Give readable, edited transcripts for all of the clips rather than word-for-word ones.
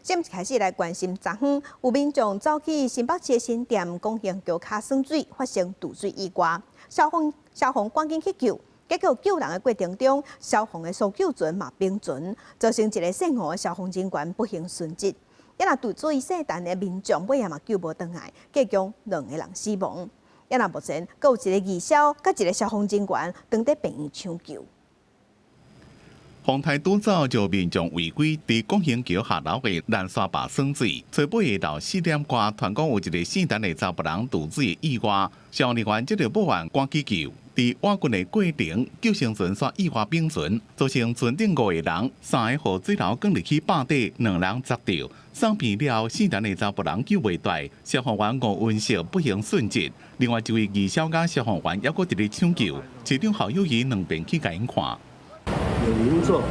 先開始來關心，昨昏有民眾走去新北市新店廣興橋跤耍水，發生墜水意外。消防消防趕緊去救，結果救人的過程中，消防的搜救船嘛冰船，造成一个姓吳的消防人員不幸殉職。抑若墜水聖誕的民眾尾仔嘛救無轉來，計共兩个人死亡。抑若目前，閣有一個義消佮一个消防人員當佇病院搶救。風颱拄走就民眾違規佇廣興橋下流的攔沙壩耍水，初八下晝4點外，傳講有一个姓陳的查埔人墜水的意外，消防人員接到報案，趕去救。佇挖掘的過程，救生船煞意外冰船，造成船頂五個人，三个予水流捲入去壩底，兩人砸著。送病了後，姓陳的查埔人救袂回來，消防員吳文碩不幸殉職。另外一位義消佮消防員猶閣佇咧搶救，市長侯友宜兩遍去共𪜶看。有民眾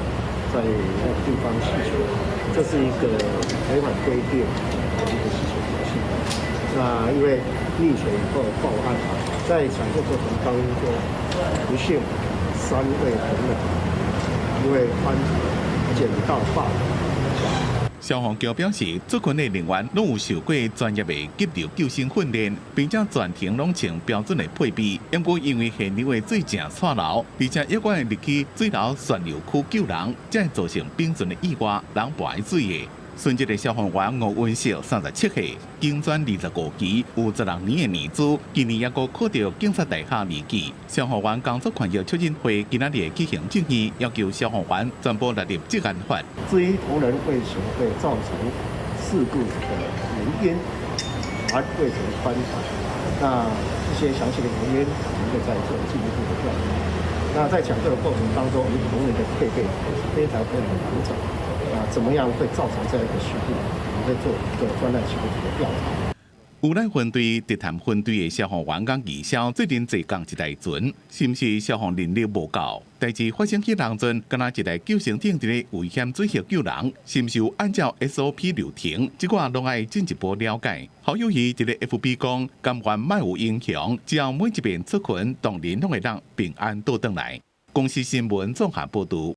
在那個地方戲水，這是一個違反規定的一個戲水遊戲。那因為溺水以後報案，在搶救過程當中，不幸三位同仁因為翻撿到壩底。消防局表示，出勤的人員攏有受過專業的急流救生訓練，並且全程攏穿標準的配備。不過因為現場的水誠掣流，而且猶閣會入去水流漩流區救人，才會造成冰船的意外，人跋佇水的。殉職的消防員吳文碩37歲，警專25期，有16年的年資，今年猶閣考著警察大學二級。消防員工作權益促進會今仔日去行政院，要求消防員全部納入職安法。至於同仁為什麼會造成事故的原因，而為什麼翻船，那這些詳細的原因，我們會再做進一步的調查。那在搶救的過程當中，我們同仁的配備也是非常非常的完整。啊，怎麼樣會造成這樣一個事故？我們會做一個專案小組的調查。烏來分隊、竹潭分隊的消防員佮義消做陣坐仝一台船，是毋是消防能力無夠？代誌發生彼當陣，敢若一台救生艇佇咧危險水域救人，是毋是有按照 SOP 流程？這個攏愛進一步了解。侯友宜佇咧 FB 講，甘願莫有英雄，只要每一遍出勤，同仁攏會當平安倒轉來。公視新聞綜合報導。